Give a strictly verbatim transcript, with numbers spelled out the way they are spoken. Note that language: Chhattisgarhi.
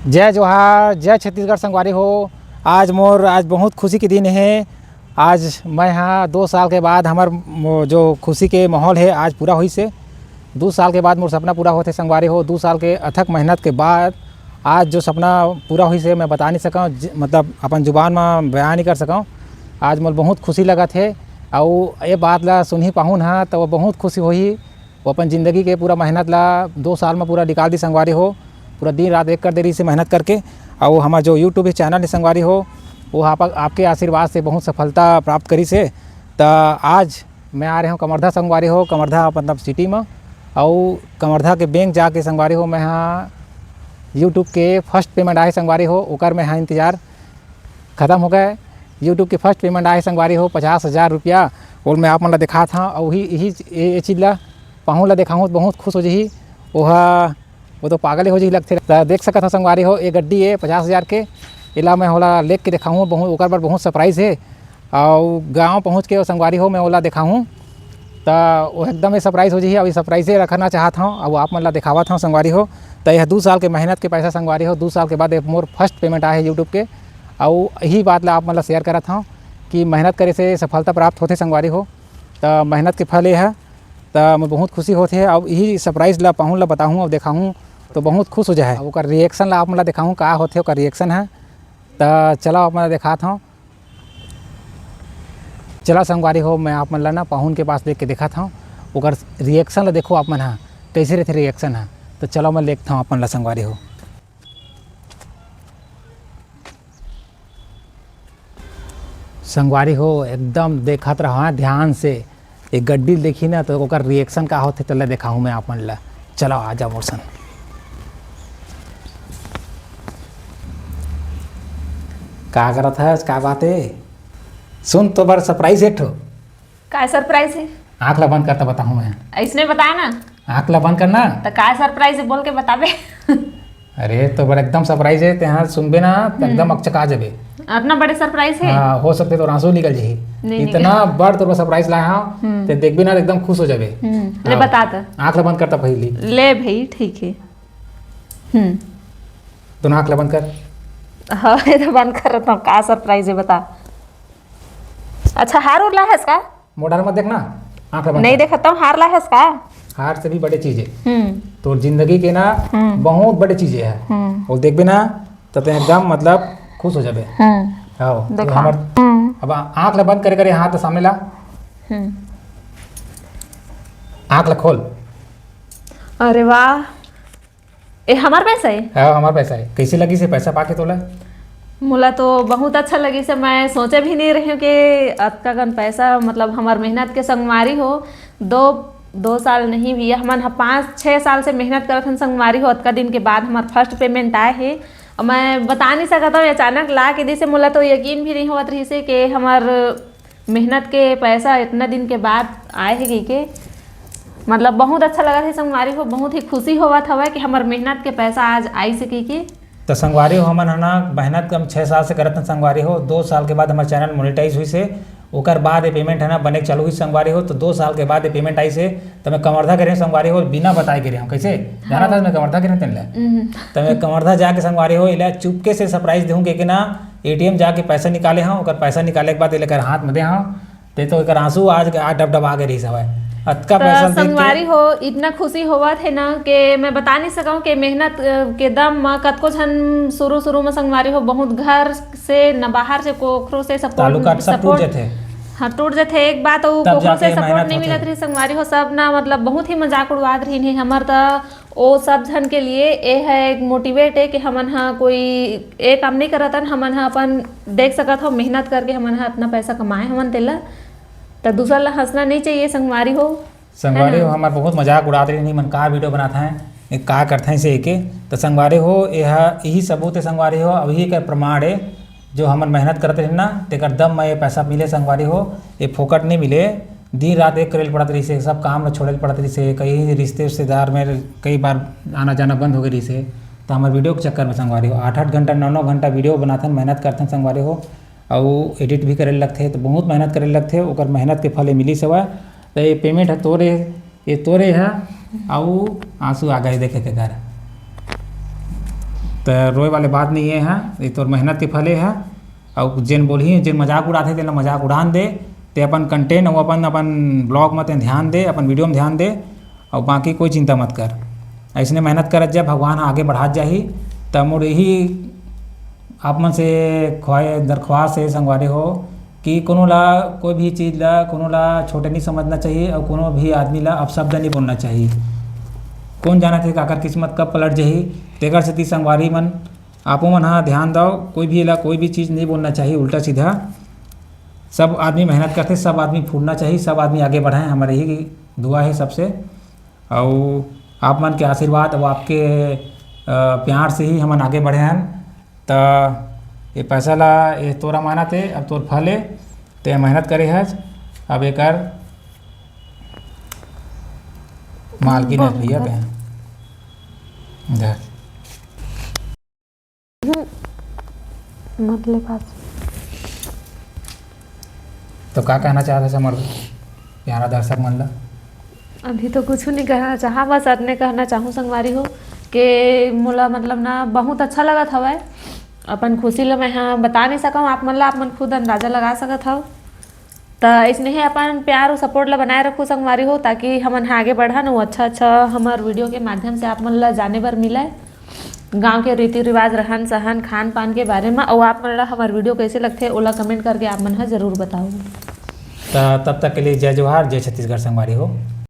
जय जोहार, जय छत्तीसगढ़ संगवारी हो। आज मोर, आज बहुत खुशी के दिन हे। आज मैं हा दो साल के बाद हमर मो-, जो खुशी के माहौल हे, आज पूरा होइस हे। दो साल के बाद मोर सपना पूरा होथे संगवारी हो। दो साल के अथक मेहनत के बाद आज जो सपना पूरा होइस हे, मैं बता नहीं सकंव, ज-, मतलब अपन जुबान म बयान नहीं कर सकंव। आज मोर बहुत खुशी लगत हे, अउ ये बात ला सुनही पाहुन हा, त वो बहुत खुशी होही। वो अपन जिंदगी के पूरा मेहनत ला दो साल में पूरा निकाल दी संगवारी हो, पूरा दिन रात एक कर दे रही से मेहनत करके। और हमारा जो YouTube चैनल है संगवारी हो, वो आप, आपके आशीर्वाद से बहुत सफलता प्राप्त करी से। त आज मैं आ रहे हूँ कमरधा संगवारी हो, कमरधा मतलब सिटी में, और कमरधा के बैंक जाके संगवारी हो, मैं हाँ YouTube के फर्स्ट पेमेंट आए संगवारी हो, ओकर मैं हाँ इंतजार खत्म हो गए। YouTube के फर्स्ट पेमेंट आए संगवारी हो, पचास हजार रुपया। और मैं आप मन ला दिखात हाँ, और ही यही ये, ये चीज ला पाहुन ला दिखाहूँ, बहुत खुश हो जही। ओहा, वो तो पागल हो जही लगथे। त देख सकत हो संगवारी हो, ये गड्डी है पचास हजार के, एला मैं ओला लेके दिखाहूँ, बहुत, ओकर बर बहुत सरप्राइज है। और गाँव पहुँच के वो संगवारी हो, मैं ओला दिखाहूँ, त वो एकदम ये सरप्राइज हो जही। अभी सरप्राइजे रखना चाहत हूँ, और आप मन ला दिखावत हूँ संगवारी हो। त यह दो साल के मेहनत के पैसा संगवारी हो, दो साल के बाद ये मोर फर्स्ट पेमेंट आए है YouTube के। और यही बात ला आप मन ला शेयर करत हूँ कि मेहनत करे से सफलता प्राप्त होथे संगवारी हो। त मेहनत के फल ये है, त मैं बहुत खुशी होथे। अब यही सरप्राइज ला पाहुन ला बताहूँ और दिखाहूँ, तो बहुत खुश हो जाए। ओकर रिएक्शन ला आप मन ला दिखाहूँ, का होथे ओकर रिएक्शन है। त चलो आप मन ला दिखात हूँ। चला संगवारी हो, मैं आप मन ला ना पाहुन के पास लेके दिखात हूँ, ओकर रिएक्शन ला देखो आप मन हा, कैसे रहथे रिएक्शन हा। तो चलो मैं लेके हूँ आप मन ला संगवारी हो। संगवारी हो, एकदम देखत रहो ध्यान से। एक गड्डी देखी ना, तो ओकर रिएक्शन का होथे, तेला देखाहूँ मैं आप मन ला। चलो, आ जाओ मोर संग। का करत हस? का बात हे? सुन, तो बर सरप्राइज हे एक ठो। का सरप्राइज हे? आँख ला बंद कर, त बताहूँ मैं। अइसने बताए ना। आँख ला बंद कर ना। त का सरप्राइज हे, बोल के बताबे। अरे, तो बड़ा एकदम सरप्राइज हे, तेहा सुनबे ना, त हम्म। एकदम अकचका जबे। अतना बड़े सरप्राइज हे? हाँ, हो सकथे तोर आंसू निकल जही। नहीं, इतना निकल। बड़ तोर सरप्राइज लाए हंव, हम्म। ते देखबे ना, एकदम खुश हो जाबे। हम्म, ले हाँ। बता त। आँख ला बंद कर त पहिली। ले भई, ठीक हे। हम्म। दोनों आँख ला बंद कर। हाँ, ये तो बंद कर रहा हूँ। का सरप्राइज हे, बता। अच्छा, हार उर लाए हस का? मोर डहर मत देख ना, आँख ला बंद नहीं कर। देखत हूँ, हार लाए हस का? हार से भी बड़े चीज हे। हम्म। तोर जिंदगी के ना हम्म। बहुत बड़े चीज हे। हम्म। वो देखबे ना, त ते एकदम मतलब खुश हो जाबे। हम्म। आओ, तो देखा। हमर, हम्म। अब आँख ला बंद करे करे हाथ सामने ला। हम्म। आँख ला खोल। अरे वाह। ए, हमार पैसा हे? हाँ, हमार पैसा हे। कैसे लगिस हे पैसा पाके तोला? मोला तो बहुत अच्छा लगिस हे। मैं सोचे भी नहीं रही हूँ कि अतका कन पैसा, मतलब, हमार मेहनत के संगवारी हो, दो, दो साल नहीं भैया, हमन ह पाँच छः साल से मेहनत करत हन संगवारी हो, अतका दिन के बाद हमार फर्स्ट पेमेंट आए हे। और मैं बता नहीं सकत हूँ, अचानक ला के दिस हे, मोला तो यकीन भी नहीं होवत रहिस हे कि हमार मेहनत के पैसा इतना दिन के बाद आए हे कहिके, मतलब, बहुत अच्छा लगत हे संगवारी हो, बहुत ही खुशी होवत हवय कि हमर मेहनत के पैसा आज आइस हे कहिके। त संगवारी हो, हमन ह ना मेहनत हम छः साल से करत हन संगवारी हो, दो साल के बाद हमर चैनल मोनेटाइज होइस हे, ओकर बाद ये पेमेंट ह ना बने चालू होइस संगवारी हो। तो दो साल के बाद ये पेमेंट आइस हे, त मैं कमरधा गे रहेंव संगवारी हो, बिना बताए गे रहेंव। कैसे? जानत हस मैं कमरधा गे रहेंव तेन ला। हम्म। त मैं कमरधा जाके संगवारी हो, एला चुपके से सरप्राइज देहूँ कहिके ना, एटीएम जाके पैसा निकाले हंव, ओकर पैसा निकाले के बाद एला एकर हाथ में दे हंव, ते तो एकर आंसू आज, आज डबडबा गे रहिस हवय। अतका त पैसा देख के संगवारी हो, इतना खुशी होवत हे ना कि मैं बता नहीं सकंव कि मेहनत, अ, के दम म कतको झन शुरू, शुरू म संगवारी हो, बहुत घर से न बाहर से कोखरो से सपोर्ट, ताल्लुकात सब टूट सपोर्ट जथे। हाँ, टूट जथे एक बात, अउ तब कोखरो जाके से सपोर्ट मेहनत नहीं होथे। मिलत रहिस संगवारी हो, सब ना, मतलब, बहुत ही मजाक उड़वात रहिन हे हमर। त ओ सब झन के लिए ए ह एक मोटिवेट हे कि हमन ह कोई ए काम नहीं करत हन, हमन ह अपन देख सकत हो, मेहनत करके हमन ह अतना पैसा कमाए हमन तेला, त दूसरा ला हंसना नहीं चाहिए संगवारी हो, संगवारी है हो, ना? हमर बहुत मजाक उड़ात रहिन, "ये मन का वीडियो बनात हैं, ये का करत हैं से एके।" त संगवारी हो, ए ह यही सबूत हे संगवारी हो, अभी के प्रमाण हे, जो हमन मेहनत करत रहिन ना, तेकर दम म ये पैसा मिले संगवारी हो, ये फोकट नहीं मिले। दिन रात एक करे ल पड़त रहिस हे, सब काम ल छोड़े ल पड़त रहिस हे, कई रिश्ते रिश्तेदार में कई बार आना जाना बंद हो गए रहिस हे। तो हमर वीडियो के चक्कर में संगवारी हो, आठ आठ घंटा, नौ नौ घंटा वीडियो बनाथन, मेहनत करथन संगवारी हो, अउ एडिट भी करे ल लगथे, तो बहुत मेहनत करे ल लगथे, ओकर मेहनत के फल ये मिलिस हवय। तो ये पेमेंट ह तोरे, ये तोरे ह, अउ आंसू आ गए देखे के घर। त रोए वाले बात नहीं है, ये तोर मेहनत के फल हे। अउ जेन बोलही, जेन मजाक उड़ाथे, तेला मजाक उड़ान दे। ते अपन content अउ अपन, अपन blog म ते ध्यान दे, अपन video म ध्यान दे, अउ बाकी कोई चिंता मत कर। अइसने मेहनत करत जा, भगवान ह आगे बढ़ात जाही। त मोर यही आप मन से ख्वाहि-, दरख्वास्त हे संगवारी हो, कि कोनो ला, कोई भी चीज ला, कोनो ला छोटे नहीं समझना चाहिए अउ कोनो भी आदमी ला अपशब्द नहीं बोलना चाहिए। कौन जानत हे काकर किस्मत कब पलट जाही, तेकर सेती संगवारी मन, आपो मन हा ध्यान दव, कोई भी ला कोई भी चीज नहीं बोलना चाहिए उल्टा सीधा। सब आदमी मेहनत करथे, सब आदमी फूटना चाहिए, सब आदमी आगे बढ़ाएं, हमारे यही दुआ है सबसे। अउ आप मन के आशीर्वाद अउ आपके, अ, प्यार से ही हमन आगे बढ़े हन। त ये पैसा ला, ये तोर अमानत हे, अब तोर फल हे, ते मेहनत करे हस, अब एकर मालकिन हस भैया, बहन। धर। हम्म, मत ले पास। तो का कहना चाहत हस हमर प्यारा दर्शक मन ला? अभी तो कुछ नहीं कहना चाहा, बस अतने कहना चाहूँ संगवारी हो कि मोला मतलब ना बहुत अच्छा लगत हवय। अपन खुशी ला मैं हा बता नहीं सकूँ आप मन ला, आप मन खुद अंदाजा लगा सकत हव। त अइसने ही अपन प्यार अउ support ला बनाए रखू संगवारी हो, ताकि हमन ह आगे बढ़न अउ अच्छा अच्छा हमर video के माध्यम से आप मन ला जाने बर मिलय गांव के रीति रिवाज, रहन सहन, खान पान के बारे म। अउ आप मन ला हमर video कइसे लगथे ओला comment करके आप मन ह जरूर बताओ। त तब तक के लिए जय जोहार, जय छत्तीसगढ़ संगवारी हो।